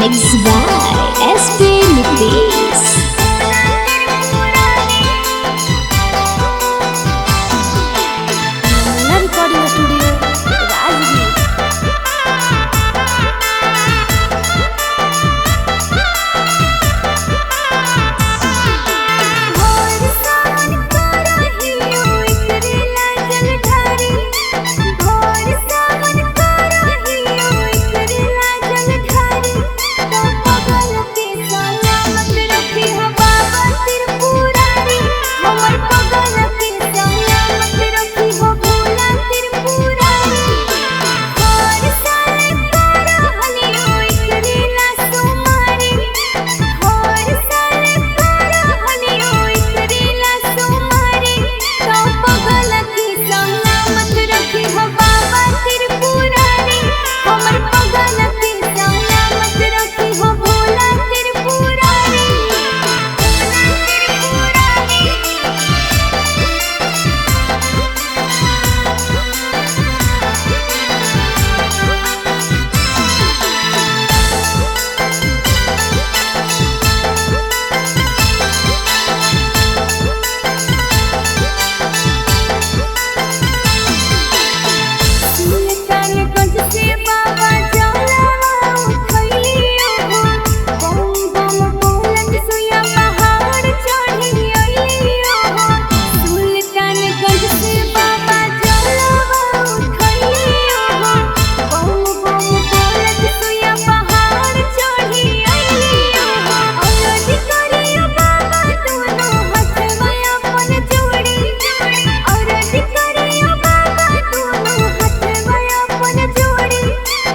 Mixed by SP Nitish. Namuna Recording Studio, Rajgir. भोर सावन करहियो एकरे लाजल ढारी, भोर सावन करहियो एकरे लाजल ढारी। तो पगल के सलामत रखी हो बाबा त्रिपुरारी, हमर पगल के सलामत रखी हो भोला त्रिपुरारी। भोर सावन करहियो एकरे ला सुमारी, भोर सावन करहियो एकरे ला सुमारी। तो पगल के सलामत रखी हो बाबा त्रिपुरारी, हमर पगल के सलामत रखी हो भोला त्रिपुरारी। सुल्तानगंज से बाबा जलवा उठैलियो हो, बम बम बोलत सुइया पहाड़ चढ़ी अइलियो हो। सुल्तानगंज से बाबा जलवा उठैलियो हो, बम बम बोलत सुइया पहाड़ चढ़ी अइलियो हो। अरज करियो बाबा दोनों हथवा अपन जोड़ी, अरज करियो बाबा दोनों हथवा अपन जोड़ी।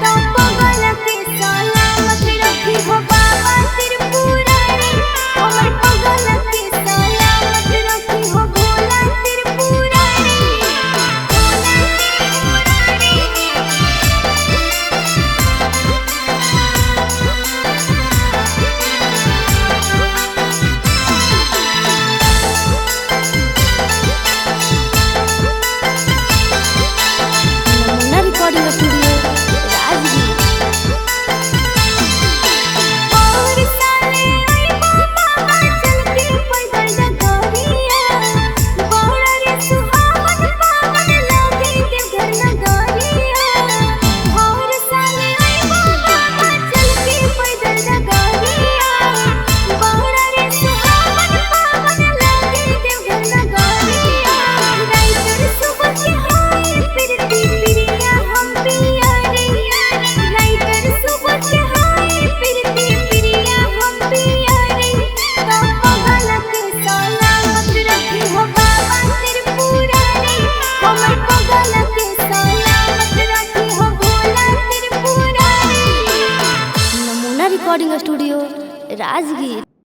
तो पगल के सलामत रखी हो बाबा त्रिपुरारी, हमर पगल के सलामत रखी हो Bhola Tripurari. Bhola Tripurari. Namuna Recording Studio, Rajgir. और साले आइबो बाबा चल के पैदल डगरिया, बड़ा रे सुहावन पावन लागे देवघर नगरिया। और साले आइबो बाबा चल के पैदल डगरिया, बड़ा रे सुहावन पावन लागे देवघर नगरिया। राइटर सुबह के हाय प्रीति प्रिया हम पिया रे, राइटर सुबह के हाय प्रीति प्रिया हम पिया रे। तो पगल के सलामत रखी हो बाबा त्रिपुरारी, हमर पगल के सलामत रखी हो Bhola Tripurari. Namuna Recording Studio, Rajgir.